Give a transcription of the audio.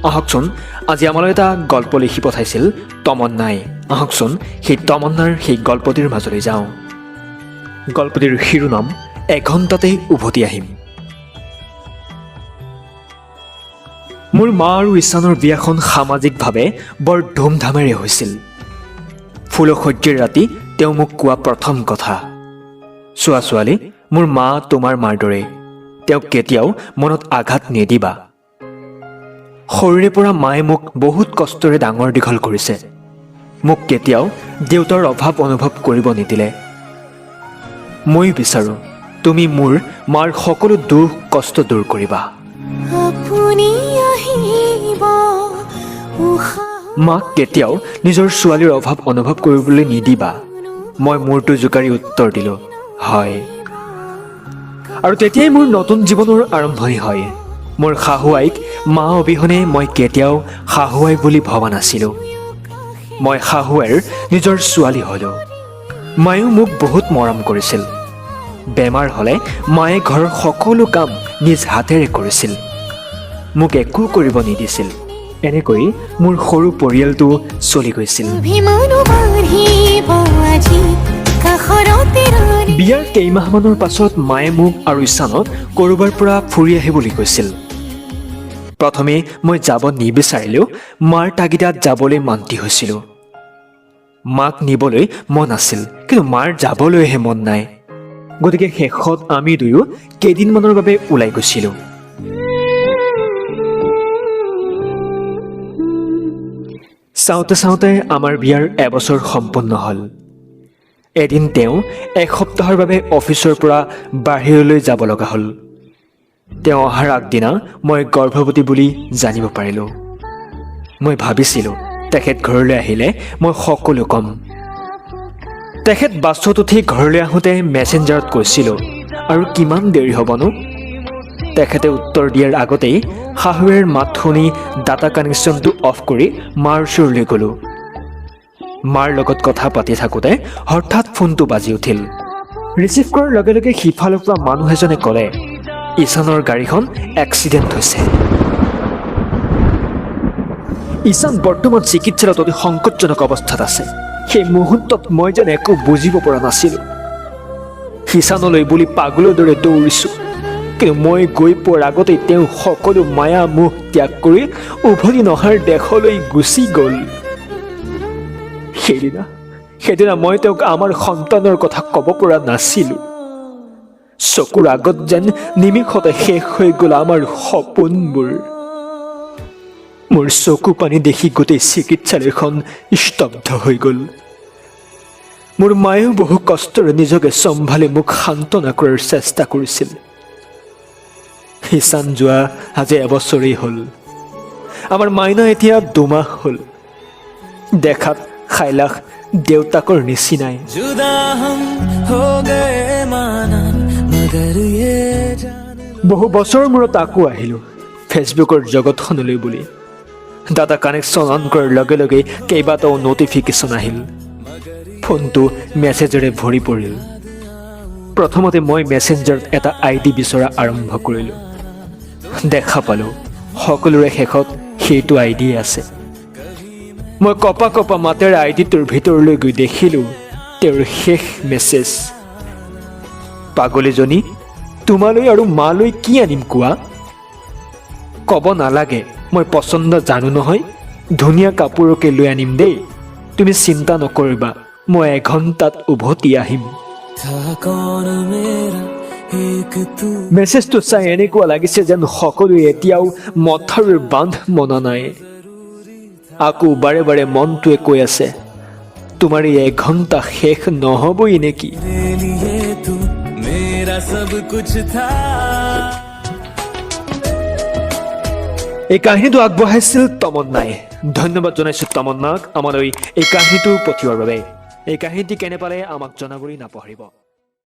আহকচোন, আজি আমালৈ এটা গল্প লিখি পঠাইছিল তমন্নাই। আহকচোন, সেই তমন্নাৰ সেই গল্পটিৰ মাজলৈ যাওঁ। গল্পটিৰ শিৰোনাম, এঘণ্টাতেই উভতি আহিম। মোৰ মা আৰু ঈশানৰ বিয়াখন সামাজিকভাৱে বৰ ধুমধামেৰে হৈছিল। ফুলশয্যাৰ ৰাতি তেওঁ মোক কোৱা প্ৰথম কথা, চোৱা ছোৱালী, মোৰ মা তোমাৰ মাৰ দৰেই, তেওঁক কেতিয়াও মনত আঘাত নিদিবা। সৰুৰে পৰা মায়ে মোক বহুত কষ্টৰে ডাঙৰ দীঘল কৰিছে। মোক কেতিয়াও দেউতাৰ অভাৱ অনুভৱ কৰিব নিদিলে। ময়ো বিচাৰোঁ তুমি মোৰ মাৰ সকলো দুখ কষ্ট দূৰ কৰিবা। আপুনি আহিব উশাহ মাক কেতিয়াও নিজৰ ছোৱালীৰ অভাৱ অনুভৱ কৰিবলৈ নিদিবা। মই মূৰটো জোকাৰি উত্তৰ দিলোঁ, হয়। আৰু তেতিয়াই মোৰ নতুন জীৱনৰ আৰম্ভণি হয়। মোৰ শাহু আইক মা অবিহনে মই কেতিয়াও শাহু আই বুলি ভবা নাছিলোঁ। মই শাহু আইৰ নিজৰ ছোৱালী হ'লোঁ। মায়েও মোক বহুত মৰম কৰিছিল। বেমাৰ হ'লে মায়ে ঘৰৰ সকলো কাম নিজ হাতেৰে কৰিছিল, মোক একো কৰিব নিদিছিল। এনেকৈ মোৰ সৰু পৰিয়ালটো চলি গৈছিল। অভিমানো বাঢ়িব আজি কাষৰতে ৰাণী। বিয়াৰ কেইমাহমানৰ পাছত মায়ে মোক আৰু ঈশানক ক'ৰবাৰ পৰা ফুৰি আহিবলৈ কৈছিল। প্ৰথমে মই যাব নিবিচাৰিলেও মাৰ তাগিদাত যাবলৈ মান্তি হৈছিলোঁ। মাক নিবলৈ মন আছিল, কিন্তু মাৰ যাবলৈহে মন নাই। গতিকে শেষত আমি দুয়ো কেইদিনমানৰ বাবে ওলাই গৈছিলোঁ। চাওঁতে চাওঁতে আমাৰ বিয়াৰ এবছৰ সম্পূৰ্ণ হ'ল। এদিন তেওঁ এসপ্তাহৰ বাবে অফিচৰ পৰা বাহিৰলৈ যাব লগা হ'ল। তেওঁ অহাৰ আগদিনা মই গৰ্ভৱতী বুলি জানিব পাৰিলোঁ। মই ভাবিছিলোঁ তেখেত ঘৰলৈ আহিলে মই সকলো ক'ম। তেখেত বাছত উঠি ঘৰলৈ আহোঁতে মেছেঞ্জাৰত কৈছিলোঁ, আৰু কিমান দেৰি হ'বনো? তেখেতে উত্তৰ দিয়াৰ আগতেই শাহুৱেৰ মাত শুনি ডাটা কানেকশ্যনটো অফ কৰি মাৰ ওচৰলৈ গ'লোঁ। মাৰ লগত কথা পাতি থাকোঁতে হঠাৎ ফোনটো বাজি উঠিল। ৰিচিভ কৰাৰ লগে লগে সিফালৰ পৰা মানুহ এজনে ক'লে, ঈশানৰ গাড়ীখন এক্সিডেণ্ট হৈছে। ঈশান বৰ্তমান চিকিৎসালয়ত অতি সংকটজনক অৱস্থাত আছে। সেই মুহূৰ্তত মই যেন একো বুজিব পৰা নাছিলোঁ। ঈশানলৈ বুলি পাগলৰ দৰে দৌৰিছোঁ, কিন্তু মই গৈ পোৱাৰ আগতেই তেওঁ সকলো মায়া মোহ ত্যাগ কৰি উভতি নহাৰ দেশলৈ গুচি গ'ল। সেইদিনা মই তেওঁক আমাৰ সন্তানৰ কথা ক'ব পৰা নাছিলোঁ। চকুৰ আগত যেন নিমিষতে শেষ হৈ গ'ল আমাৰ সপোনবোৰ। মোৰ চকু পানী দেখি গোটেই চিকিৎসালয়খন স্তব্ধ হৈ গ'ল। মোৰ মায়েও বহু কষ্টৰে নিজকে চম্ভালি মোক সান্তনা কৰাৰ চেষ্টা কৰিছিল। ঈশান যোৱা আজি এবছৰেই হ'ল। আমাৰ মাইনা এতিয়া 2 মাহ হ'ল। দেখাত সাইলাখ দেউতাকৰ নিচিনাই। जुदा हम हो गए माना, मगर ये जान বহু বছৰৰ মূৰত আকৌ আহিলোঁ ফেচবুকৰ জগতখনলৈ বুলি। ডাটা কানেকশ্যন অন কৰাৰ লগে লগে কেইবাটাও ন'টিফিকেশ্যন আহিল। ফোনটো মেছেজেৰে ভৰি পৰিল। প্ৰথমতে মই মেছেঞ্জাৰত এটা আই ডি বিচৰা আৰম্ভ কৰিলোঁ। দেখা পালোঁ সকলোৰে শেষত সেইটো আই ডিয়ে আছে। মই কঁপা কঁপা মাতেৰে আই ডিটোৰ ভিতৰলৈ গৈ দেখিলোঁ তেওঁৰ শেষ মেছেজ, পাগলীজনী, তোমালৈ আৰু মালৈ কি আনিম কোৱা? ক'ব নালাগে, মই পচন্দ জানো নহয়। ধুনীয়া কাপোৰকে লৈ আনিম দেই। তুমি চিন্তা নকৰিবা, মই এঘণ্টাত উভতি আহিম। था कौन मेरा एक तू। মেছেজটো চাই এনেকুৱা লাগিছে যেন সকলোৱে এতিয়াও মথাউৰিৰ বান্ধ মনা নাই। আকৌ বাৰে বাৰে মনটোৱে কৈ আছে, তোমাৰ এই এঘণ্টা শেষ নহ'বই নেকি? मेरे लिए तू मेरा सब कुछ था। এই কাহিনীটো আগবঢ়াইছিল তমন্নাই। ধন্যবাদ জনাইছোঁ তমন্নাক আমালৈ এই কাহিনীটো পঠিওৱাৰ বাবে। এই কাহিনীটি কেনে পালে আমাক জনাবলৈ নাপাহৰিব।